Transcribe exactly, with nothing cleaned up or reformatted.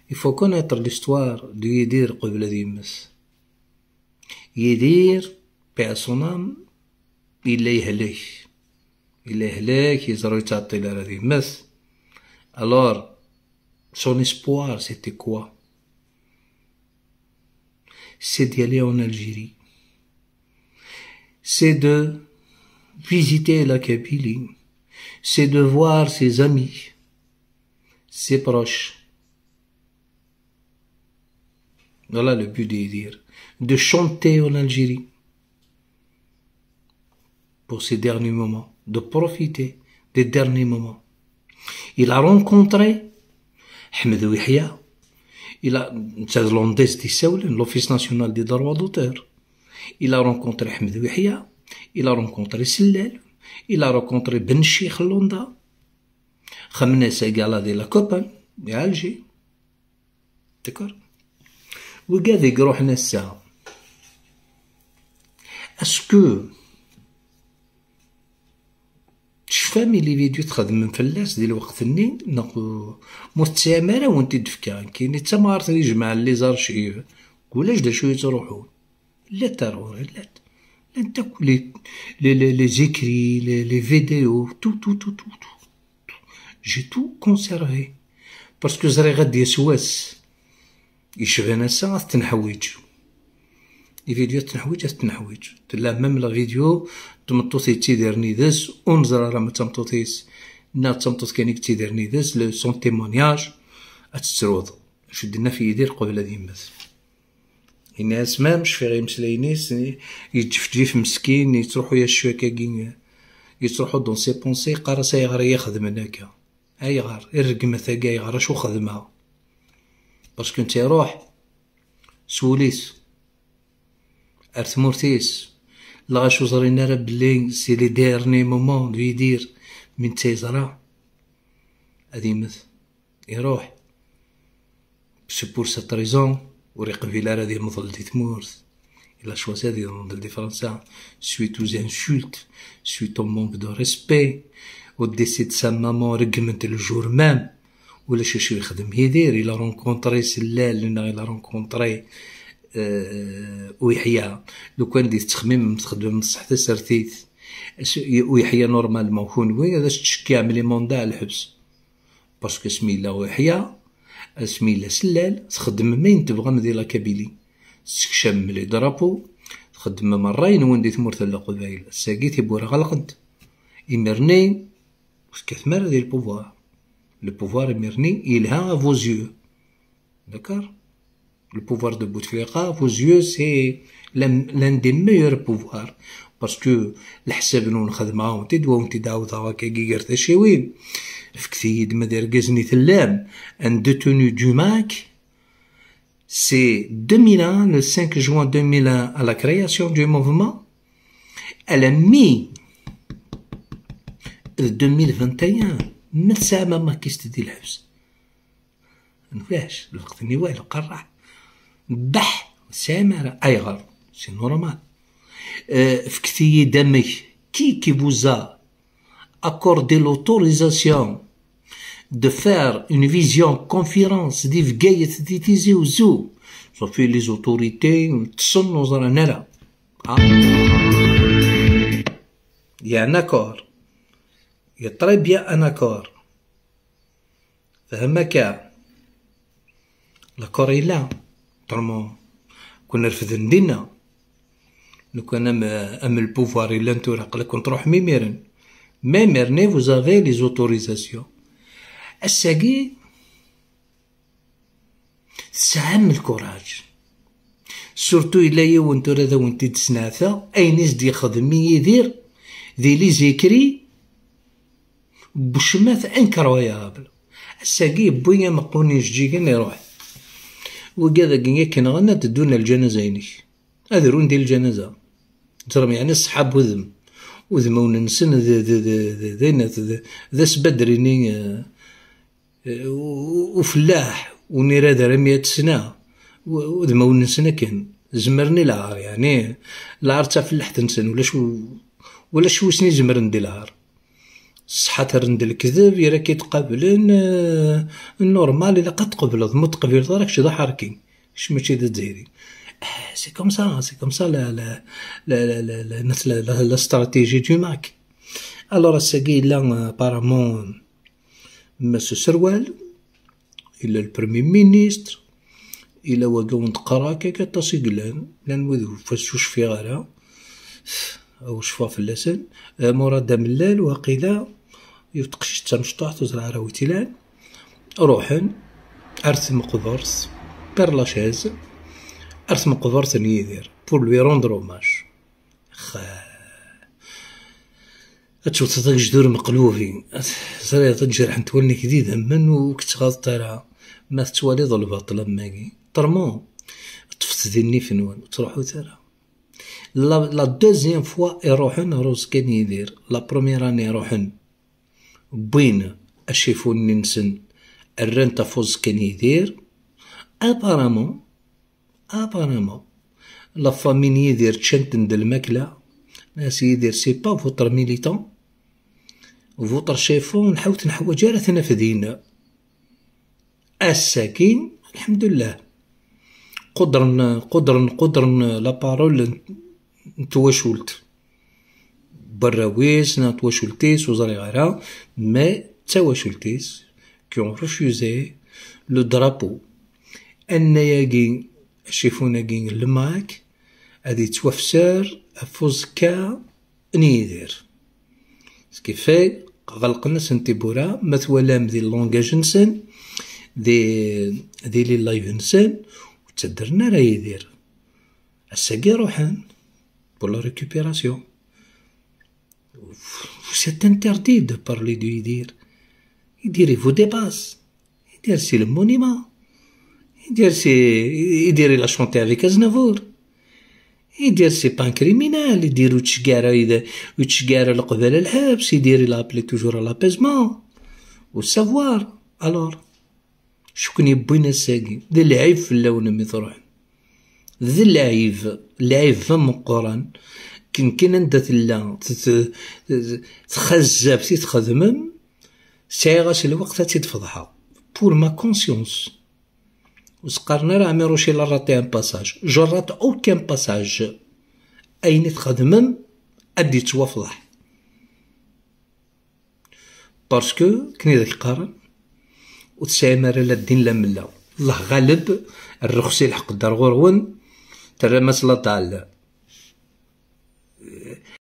Il faut connaître l'histoire de Yidir qbel ad yemmet. Yidir, paix à son âme, yella yehlek. Yella yehlek, yeẓra ur yettɛeṭṭil ara ad yemmet. Alors, son espoir, c'était quoi? C'est d'y aller en Algérie. C'est de visiter la Kabylie. C'est de voir ses amis, ses proches. Voilà le but de Yidir. De chanter en Algérie pour ces derniers moments, de profiter des derniers moments. Il a rencontré Ahmed Ouihia. Il a, c'est l'O N D S, l'Office national des droits d'auteur. Il a rencontré Ahmed Ouihia. Il a rencontré Sellal. Il a rencontré Ben Cheikh Landa. Khamnes égala de la Copan, à Alger. D'accord? Wigad i iruḥen ass-a, est-ce que tecfam i les vidéos txedmem fell-as di lweqt-nni, neɣ ur tesɛim ara wen-t-id-fkan? Kini d tamɣart i ijemɛen les archives, ulac d acu yettruḥun. Llant ar ɣur-i, llant. Llant akk les, les, les, les écrits, les, les vidéos, tout, tout, tout, tout, tout. J'ai tout conservé. Parce que ẓriɣ ad d-yas wass yecban ass-a, ad t-neḥwiǧ. Les vidéos ad t-neḥwiǧ, ad t-neḥwiǧ. Tella même la vidéo n tmeṭṭut yettidiren yid-s, ur neẓri ara ma d tameṭṭut-is neɣ d tameṭṭut kan i yettidiren yid-s, le, son témoignage, ad tettruḍ. Acu d-yenna ɣef Yidir qbel ad yemmet. Yenna-as: "Mam, cfiɣ imeslayen-is, yeǧǧefǧif meskin, yettruḥu-yas cwiṭ akkagi, yettruḥu dans ses pensées, yeqqar-as: 'Ayɣer i yi-xedmen akka? Ayɣer i regmet-agi? Ayɣer, acu xedmeɣ?' Parce que netta iruḥ s wul-is ar tmurt-is, lɣaci ur ẓrin ara belli c'est les derniers moments de Yidir, mi netta yeẓra ad yemmet, iruḥ. C'est pour cette raison ur iqbil ara ad yemḍel di tmurt. Il a choisi ad yemḍel di Fransa suite aux insultes, suite au manque de respect, au décès de sa maman, regment le jour même. Ulac acu yexdem Yidir, il a rencontré Sellal, neɣ il a rencontré, euh, Ouihia. Lukan di tettxemmimem txedmem ṣṣeḥ tasertit, Ouihia normalement kunwi ad as-tcekkiɛem les mandats à lḥebs. Parce que asmi yella Ouihia, asmi yella Sellal, txeddmem ayen tebɣam di la Kabylie. Tessekcamem les drapeaux, txeddmem ṛṛay-nwen di tmurt n Leqbayel. Ass-agi tiwwura ɣelqent. Imir-nni ur tekkatem ara di le pouvoir. Le pouvoir imir-nni yelha à vos yeux. D'accord? Le pouvoir de Bouteflika, à vos yeux, c'est l'un, l'un des meilleurs pouvoirs. Parce que leḥsab-nwen xedmeɣ-awen-t-id, wa wen-t-id-ɛawdeɣ akkagi gar tacciwin. Fket-iyi-d ma d irgazen i tellam. Un détenu du MAK, c'est deux mille un, le cinq juin deux mille un, à la création du mouvement, à la mi de deux mille vingt et un, ma tesɛam amakist di lḥebs. Ulac, lweqt-nni walu, qerreḥ. Beḥ, ur tesɛim ara. Ayɣer? C'est normal. Euh, fket-iyi-d amek. Qui, qui vous a accordé l'autorisation de faire une visioconférence di Bgayet, di Tizi Uzzu? Safi les autorités ṭṭsen, ur ẓran ara. Ah. Il y a un accord. Il y a très bien un accord. Fhem akka. L'accord yella. Autrement, kun refden dinna. Lukan am, am le pouvoir yellan tura, aql-aken truḥem imiren. Mais imir-nni, vous avez les autorisations. Ass-agi, tesɛam le courage. Surtout yella yiwen tura ad awen-t-id-sneɛteɣ, ayen i s-d-yexdem i Yidir di les écrits, bucmat incroyable. Ass-agi yewwi ameqqun n ijeǧǧigen iruḥ. Wigad-agi akken ɣen ad ddun ar lǧanaza-inek. Ad run di lǧanaza. Ẓrem yeɛni ṣṣeḥab udem. Udmawen-nsen d, d, d, d, d, d, d, d asbadri-nni, eh, eh, u-, u-, ufellaḥ, unirad armi ad tesna. U-, udmawen-nsen akken. Zemren i lɛar, yeɛni lɛar d tafellaḥt-nsen, ulac u-, ulac wi sen-izemren di lɛar. Ṣṣeḥḥa terren-d lekdeb, ira k-id-qablen, eh, normal, ilaq ad tqebleḍ, ma ur teqbileḍ ara, kečč d aḥerki, kečč mačči d azzayri. Eh, c'est comme ça, c'est comme ça la, la, la, la, la, la, la, la, la stratégie du Mac. Alors, ass-agi yella, euh, apparemment, Mass Serwal, yella le Premier Ministre, yella wagi ur neqqar akka, akka aṭas i yellan, llan wid ur cfiɣ ara, ur cfiɣ fell-asen. Eh, Murad Amellal, waqila, yiwet teqcict d tamecṭuḥt, ur ẓriɣ ara wi tt-ilan, ruḥen ar tmeqbert, Père Lachaise, ar tmeqbert n Yidir, pour lui rendre hommage. Xa-, ad tewteḍ agejdur meqlubi, ẓriɣ ad jerḥent wallen-ik d idammen, ur k-ttɣaḍet ara. Ma tettwaliḍ lbaṭel am wagi, ṭermu, ṭṭfet di nnif-nwen, ur ttruḥut ara. La, la deuxième fois i ruḥen ɣer uẓekka n Yidir. La première année ruḥen, wwin acifu-nni-nsen, rran-t ɣef uẓekka n Yidir. Apparemment, apparemment, la famille n Yidir ččan-ten-d lmakla. Nnan-as Yidir, c'est pas votre militant, votre chef, ur nḥaw-, ur neḥwaǧ ara ad t-naf din. Ass-agi, lḥemdullah, qudren, qudren, qudren la parole n, n twacult. N warraw-is, neɣ n twacult-is, ur ẓriɣ ara, mais d tawacult-is, qui ont refusé le drapeau. Annay-agi, acifun-agi n le Mac, ad yettwafser ɣef uẓekka n Yidir. Ce qui fait, ɣelqen-asen tiwwura, ma twalam di langage-nsen, di, di les lives-nsen, ur ttaddren ara Yidir. Ass-agi ruḥen pour la récupération. C'est interdit de parler de Yidir. Yidir, il vous dépasse. Yidir, c'est le monument. Yidir, c'est, Yidir, il a chanté avec Aznavour. Yidir, c'est pas un criminel. Yidir, ur yettceggiɛ ara, ur yettceggiɛ ara leqbal ar lḥebs. Yidir, il a appelé toujours à l'apaisement, au savoir. Alors, acu i ken-yewwin ass-agi? D lɛib fell-awen mi truḥem. D lɛib, lɛib ameqqran. Ken kan anda tella t-, t-, t-, txazabt i txedmem, sɛiɣ-as lweqt ad tt-id-feḍḥeɣ. Pour ma conscience. Ur s-qqaren ara Amiruc il a raté un passage. Je rate aucun passage. Ayen i txedmem ad d-yettwafḍeḥ. Parce que, akken i d ak-qqaren, ur tesɛim ara la ddin la mella. Allah ɣaleb, rrexs ilḥeq-d ar ɣur-wen, terram-as la dalle.